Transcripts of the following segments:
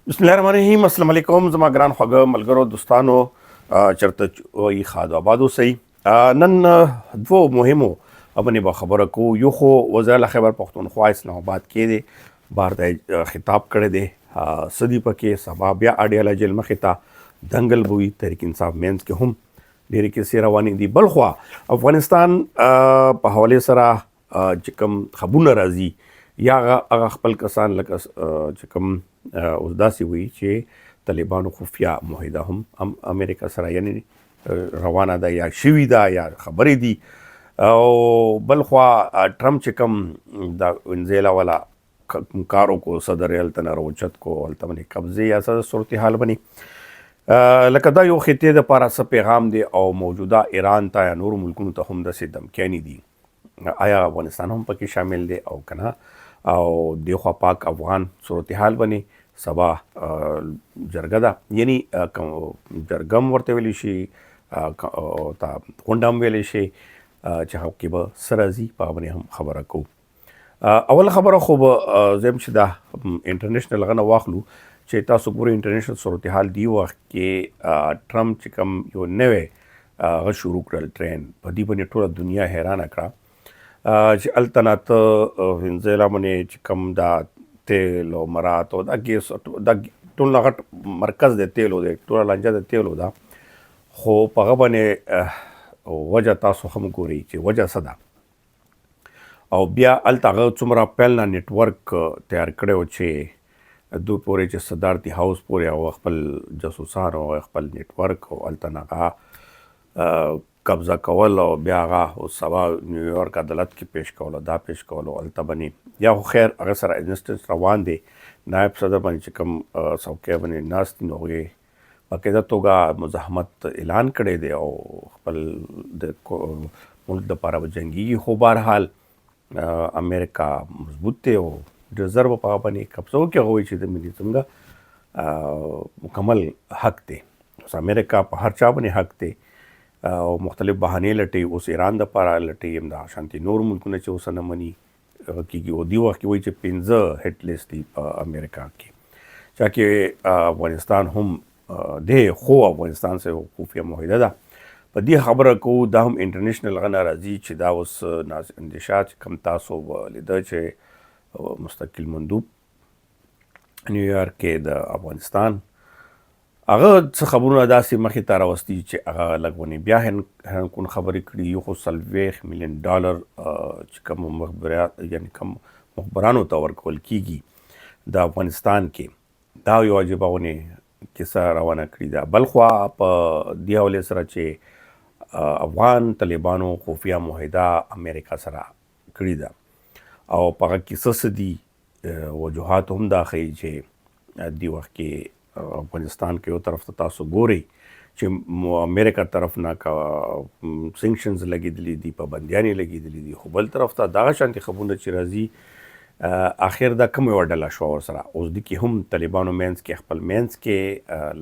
بسم الله الرحمن الرحیم. السلام علیکم زما ګران خوږه ملګرو، دوستانو، چرته وي، خاد آباد اوسئ. نن دوو مهمو باندې به خبره کوو. یو خو وزیر خیبر پښتونخوا اسلام آباد کې دی، بار ته خطاب کړی دی، سدي پکې سبا بیا اډیاله جیل مخې ته دنګل بوي. تحریک انصاف مینس کې هم ډېرې کیسې روانې دي. بلخوا افغانستان په حواله سره چې کوم خبرونه راځي یا هغه خپل کسان، لکه چې کوم اوس داسې وایي چې طالبانو خفیه معاهده هم امریکا سره یعنی روانه ده یا شوي ده یا خبرې دي. او بلخوا ټرمپ چې کوم د ونزیلا والا کار وکړو، صدر یې هلته نه راوچت کو، هلته باندې قبضې یا څه صورتحال باندې، لکه دا یو خطې دپاره څه پیغام دی او موجوده ایران ته یا نورو ملکونو ته هم داسې دمکیانې دي؟ آیا افغانستان هم پکې شامل دی او کنه؟ او دیخوا پاک افغان صورتحال باندې سبا جرګه ده، یعنی جرګه هم ورته ویلی شي او ته غونډه هم ویلی شي، چې هغه کې به څه راځي، په هغه باندې هم خبره کوو. اول خبره خو به زم چې دا انټرنیشنل غنه واخلو، چې تاسو ګورئ انټرنیشنل صورتحال دی وخت کې ټرمپ چې کوم یو نوې هغه شروع کړل ټرین، په دې باندې ټوله دنیا حیرانه کړه چې هلته نه ته وینزویلا باندې چې کوم دا تیل او مرات او دا ګیس، دا ټول نه غټ مرکز دی تیلو دی، ټوله لانجه د تیلو ده، خو په هغه باندې وجه تاسو هم ګورئ چې وجه څه ده. او بیا هلته هغه څومره پیل نه نیټورک تیار کړی و چې دوی پورې چې صدارتي هاوس پورې هغه خپل جاسوسان او خپل نیټورک او هلته نه هغه قبضه کول او بیا هغه اوس سبا نیویارک عدالت کې پیش کول، دا پیش کول او هلته باندې یا خو خیر هغه سره انسټنس روان دی. نایب صدر باندې چې کوم څوکۍ باندې ناست دي، نو هغې باقاعده توګه مزاحمت اعلان کړی دی او خپل د ملک دپاره به جنګیږي، خو بهرحال امریکا مضبوط دی او ډېر زر به په هغه باندې قبضه وکړي. هغه وایي چې د ملي څنګه مکمل حق دی. اوس امریکا په هر چا باندې حق دی او مختلف بهانې لټوي. اوس ایران دپاره لټوي، همدا شانتې نور ملکونه چې اوس نه مني کېږي. او دې وخت کې وایي چې 5 هټ لیست دي په امریکا کې، چا کې افغانستان هم دی، خو افغانستان سره خفیه معاهده ده. په دې خبره کوو، دا هم انټرنیشنل غنه راځي چې دا اوس ناز اندیشه چې کوم تاسو لیده چې مستقل مندوب نیویارک کې د افغانستان هغه څه خبرونه داسې مخې ته راوستي چې هغه لږ غونې بیا حیران کن خبرې کړي. یو خو 40 میلیون ډالر چې کوم مخبرات، یعنی کوم مخبرانو ته ورکول کیږي د افغانستان کې، دا یو عجیبه غونې کیسه روانه کړې ده. بلخوا په دې حوالې سره چې افغان طالبانو خفیه معاهده امریکا سره کړې ده او په هغه کې څه دي وجوهات هم دا ښیي چې دې وخت کې افغانستان کې یو طرف ته تاسو ګورئ چې امریکا طرف نه کا سنکشنز لګېدلي دي، پابندیانې لګېدلي دي، خو بل طرف ته دغه شانتې خبرونه چې راځي، اخر دا کوم یوه ډله شوه ورسره؟ اوس دې کې هم طالبانو منځ کې خپل منځ کې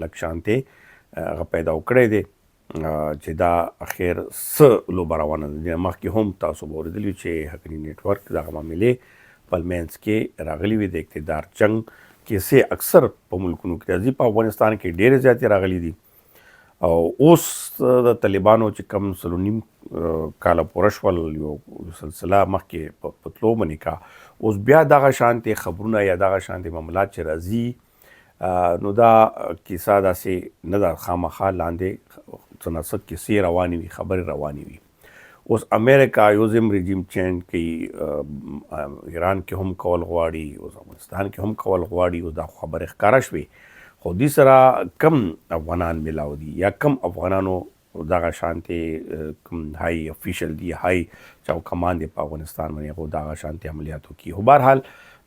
لږ شانتې هغه پیدا کړی دی چې دا اخر څه لوبه روانه ده. مخکې هم تاسو به اورېدلي چې حقاني نیټورک دغه معاملې خپل منځ کې راغلي وي. د اقتدار جنګ کیسې اکثر په ملکونو کې راځي، په افغانستان کې ډېرې زیاتې راغلي دي. او اوس د طالبانو چې کم 4.5 کاله پوره شول، یو سلسله مخکې په تلو باندې کا، اوس بیا دغه شانتې خبرونه یا دغه شانتې معاملات چې راځي، نو دا کیسه داسې نه ده، خامخا لاندې څه نا څه کیسې روانې وي، خبرې روانې وي. اوس امریکا یو ځم رژیم چینج کوي، ایران کې هم کول غواړي، اوس افغانستان کې هم کول غواړي. اوس دا خبرې ښکاره شوې، خو دې سره کم افغانان ملاو دي یا کم افغانانو دغه شانتې کوم های افیشل دي، های چاو کمان دي په افغانستان باندې، خو دغه شانتې عملیاتو کې. خو بهرحال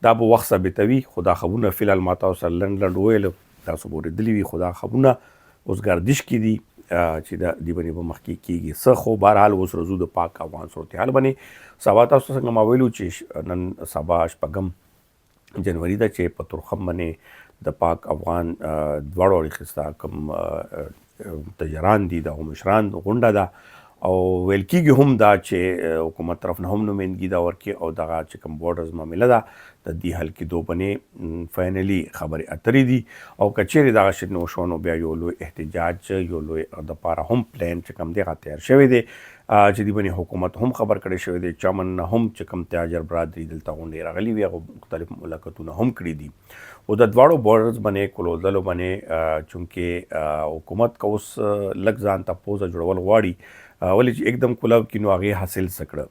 دا به وخت ثابتوي. خو دا خبرونه فی الحال ما تاسو سره لنډ لنډ وویل، تاسو به اورېدلي وي، خو دا خبرونه اوس ګردش کې دي چې دا دې باندې به مخکې کېږي څه. خو بهرحال اوس راځو د پاک افغان صورتحال باندې. سبا تاسو څنګه ما ویلو چې نن سبا 6 جنوري ده چې په تورخم باندې د پاک افغان دواړو اړخ کوم تجاران دي، د مشران غونډه ده. او ویل کیږي هم دا چې حکومت طرف نه هم نمایندګي دا ورکې او دغه چې کوم بارډرز معامله ده د دې حل کېدو باندې فاینلی خبرې اترې دي. او کچېرې دغه شی نو شو نو بیا یو لوی احتجاج، یو لوی د پاره هم پلان چې کوم دی هغه تیار شوی دی، چې دی باندې حکومت هم خبر کړی شوی دی. چمن نه هم چې کوم تاجر برادري دلته غونډې راغلي وي، هغه مختلف ملاقاتونه هم کړي دي. او د دواړو بارډرز باندې کولودلو باندې چونکه حکومت که اوس لږ ځان ته پوزه جوړول غواړي، ولې چې एकदम کولاو کې نو هغې حاصل څه کړه؟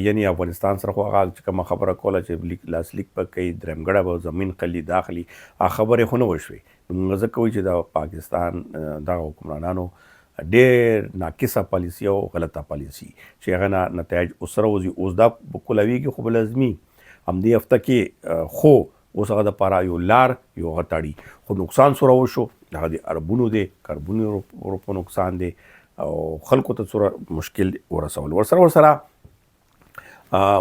یعنی افغانستان سره خو هغه چې کومه خبره کوله چې لیک لاسلیک به کوي، درېمګړی به زمین خلي داخلي، هغه خبرې خو نه وشوې. نو موږ ځکه وایو چې د پاکستان دغه حکمرانانو ډېر ناقصه پالیسي او غلطه پالیسي چې هغه نه نتایج اوس راوځي. اوس دا کولاویږي خو به لازمي همدې هفته کې، خو اوس هغه دپاره یو لار یو هغه تړي، خو نقصان څومره وشو هغه د اربونو دی، کربونو روپو نقصان دی او خلکو ته څومره مشکل ورسول. ورسره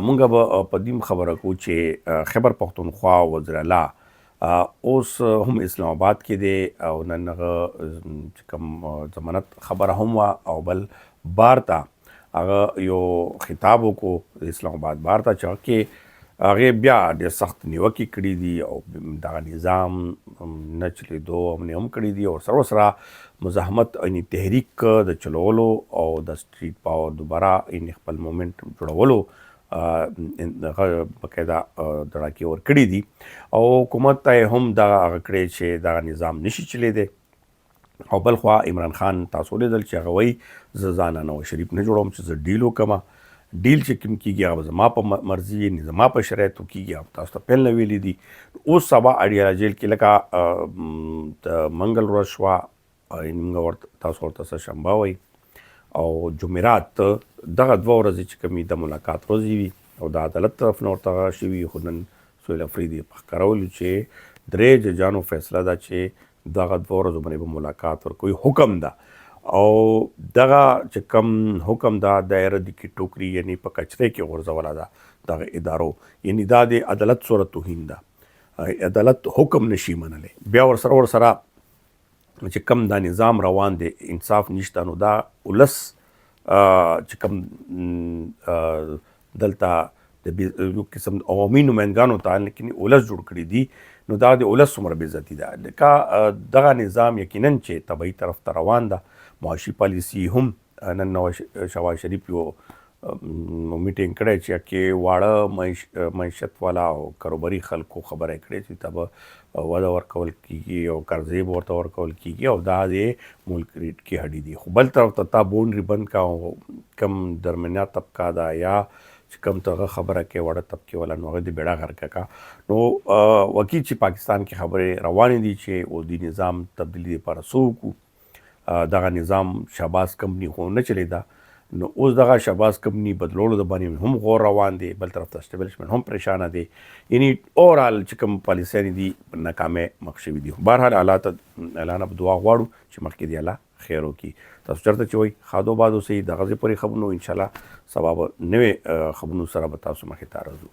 مونږ به په دې خبره کوو چې خیبر پښتونخوا وزیر اعلی اوس هم اسلام آباد کې دی او نن هغه چې کوم ضمانت خبره هم وه او بل بار ته هغه یو خطاب وکړو اسلام آباد بار ته، چې هغه کې هغې بیا ډېر سخت نیوکې کړې دي او دغه نظام نه چلېدو هم نه هم کړې دي. او سره سره مزاحمت یعنی تحریک د چلولو او د سټریټ پاور دوباره یعنی خپل مومنټ جوړولو هغه باقاعده دړاکې ورکړې دي. او حکومت ته یې هم دغه هغه کړی چې دغه نظام نشي چلېدی. او بل خوا عمران خان تاسو ولیدل چې هغه وایي زه ځان نواز شریف نه جوړوم چې زه ډیل وکړم، ډیل چې کوم کیږي هغه زما په مرضي یعنی زما په شرایطو کیږي، هغه تاسو ته پیل نه ویلي دي. اوس سبا اډیالا جیل کې لکه د منګل ورځ شوه، یعنی موږ ورته تاسو ورته سه شنبه وایي او جمعرات، دغه دوه ورځې چې کومې د ملاقات ورځې وي او د عدالت طرف نه ورته شوي. خو نن سهیل افریدي په ښکاره ویلي چې درې ججانو فیصله ده چې دغه دوه ورځو باندې به ملاقات ورکوي، حکم ده. او دغه چې کوم حکم ده دایره د کې ټوکري یعنی په کچرې کې غورځوله ده دغه ادارو، یعنی دا د عدالت سره توهین ده، عدالت حکم نشي منلی. بیا ورسره چې کوم دا نظام روان دی انصاف نشته، نو دا ولس چې کوم دلته د یو قسم عوامي نمایندګانو ته لیکن ولس جوړ کړي دي، نو دا د ولس څومره بې عزتي ده. لکه دغه نظام یقینا چې طبعي طرف ته روان ده. معاشي پالیسي هم نن شهباز شریف یو میټینګ کړی چې کې واړه معیشت والا او کاروباري خلکو خبره کړې چې ته به وده ورکول کیږي او قرضې به ورته ورکول کیږي او دا د ملک ریټ کې هډي دي. خو بل طرف ته تا بونډري بند کا او کم درمیانه طبقه ده یا چې کم ته هغه خبره کوي وړه طبقې والا، نو هغه د بیړه غرقه کا. نو وکیل چې پاکستان کې خبرې روانې دي چې اوس د نظام تبدیلي لپاره څه وکړو، دغه نظام شهباز کمپنی خو نه چلیده، نو اوس دغه شهباز کمپنی بدلولو د باندې هم غور روان دی. بل طرف ته اسټابلیشمنټ هم پریشانه دی، یعنی اوورال چې کوم پالیسیانې دي ناکامۍ مخ شوي دي. بهرحال الله ته الله نه په دعا غواړو چې مخکې دې الله خیر وکړي. تاسو چېرته چې وئ ښاد و باد اوسئ. د غزې پورې خبرونو انشاءالله سبا به نوې خبرونو سره به تاسو مخې ته راځو.